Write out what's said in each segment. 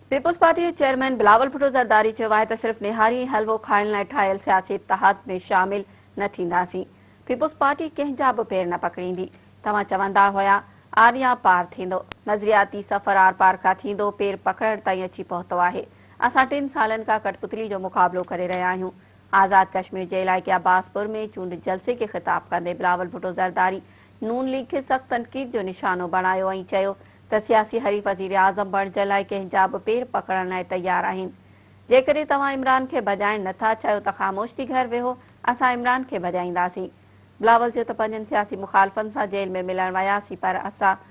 Peoples party جي chairman Bilawal Bhutto Zardari چيو آهي ته صرف نهاري ۽ حلوو کائڻ لاء ٺاهيل سياسي اتحاد ۾ شامل نه ٿينداسين، پيپلز پارٽي ڪنهن جا به پير نه پڪڙيندي، توهان چوندا هيا آر يا پار ٿيندو، نظرياتي سفر آر پار کان ٿيندو پير پڪڙڻ تائين اچي پهتو آهي، اسان ٽن سالن کان ڪٺپتلي جو مقابلو ڪري رهيا آهيون. آزاد ڪشمير جي علائقي عباس پور ۾ چونڊ جلسي کي خطاب ڪندي بلاول ڀٽو زرداري نون ليگ کي سخت تنقيد جو نشانو بڻايو ۽ چيو ته سياسي حريف وزيراعظم بڻجڻ لاء ڪنهن جا به پير پڪڙڻ لاء تيار آهن، جيڪڏهن توهان عمران کي ڀڄائڻ نه ٿا چاهيو ته خاموش ٿي گهر ويهو، اسان عمران کي ڀڄائينداسين. بلاول چيو ته پنهنجن سياسي مخالفن سان جيل ۾ ملڻ وياسين پر اسان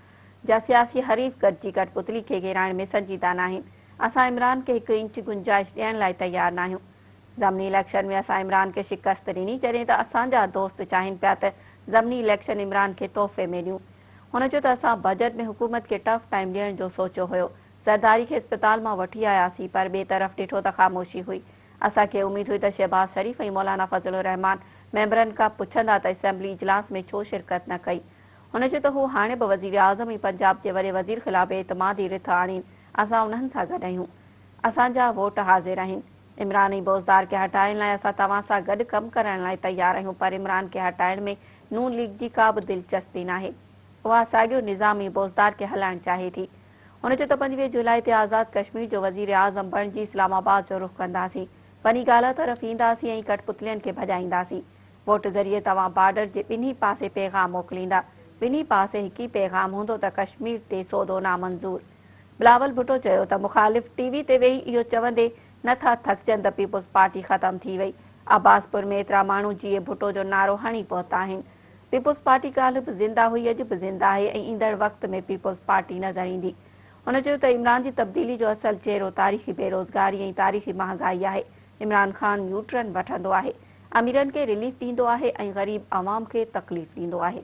جا سياسي حريف گڏجي ڪٺپتلي کي گهيرائڻ ۾ سنجيده ناهن، اسان عمران کي هڪ انچ گنجائش ڏيڻ لاء تيار ناهيون. ضمني اليڪشن ۾ اسان عمران کي شڪست ڏني جڏهن ته اسان جا دوست چاهين پيا ته ضمني اليڪشن عمران کي تحفي ۾ ڏيون. هن چيو ته اسان بجيٽ ۾ حڪومت کي ٽف ٽائيم ڏيڻ جو سوچيو هيو، زرداري کي اسپتال مان وٺي آياسين پر ٻئي طرف ڏٺو ته خاموشي هئي، اسان کي اميد هئي ته شهباز شريف ۽ مولانا فضل الرحمان ميمبرن کان پڇندا ته اسيمبلي اجلاس ۾ ڇو شرڪت نه ڪئي. هن چيو ته هو هاڻي به وزيراعظم ۽ پنجاب جي وڏي وزير خلاف بي اعتمادي رٿ آڻين، اسان انهن سان گڏ آهيون، اسان جا ووٽ حاضر آهن. عمران ۽ بوزدار کي هٽائڻ لاء اسان توهان سان گڏ ڪم ڪرڻ لاء تيار آهيون پر عمران کي هٽائڻ ۾ نون ليگ جي ڪا به دلچسپي ناهي. اها ساڳيو نظام ۽ بوزدار کي هلائڻ چاهي ٿي. هن چيو ته 25 جولاء تي آزاد ڪشمير جو وزيراعظم بڻجي اسلام آباد جو رخ ڪنداسين. بني گالا طرف اينداسين ۽ ڪٺپتلين کي ڀڄائينداسين. ووٽ ذريعي توهان بارڊر جي ٻنهي پاسي پيغام موڪليندا. ٻنهي پاسي هڪ ئي پيغام هوندو ته ڪشمير تي سودو نامنظور. بلاول ڀٽو چيو ته مخالف ٽي وي تي ويهي اهو چوندي نه ٿا ٿڪجن ته پيپلز پارٽي ختم ٿي وئي، عباس پور ۾ ايترا ماڻهو جيئي ڀٽو جو نعرو هڻي پهتا آهن. پيپلز پارٽي ڪالهه به زنده هئي اڄ به زنده آهي ۽ ايندڙ وقت ۾ پيپلز پارٽي نظر ايندي. هن چيو ته عمران جي تبديلي جو اصل چهرو تاريخي بيروزگاري ۽ تاريخي مهانگائي آهي، عمران خان يوٽرن وٺندو آهي، اميرن کي رليف ڏيندو آهي ۽ غريب عوام کي تڪليف ڏيندو آهي.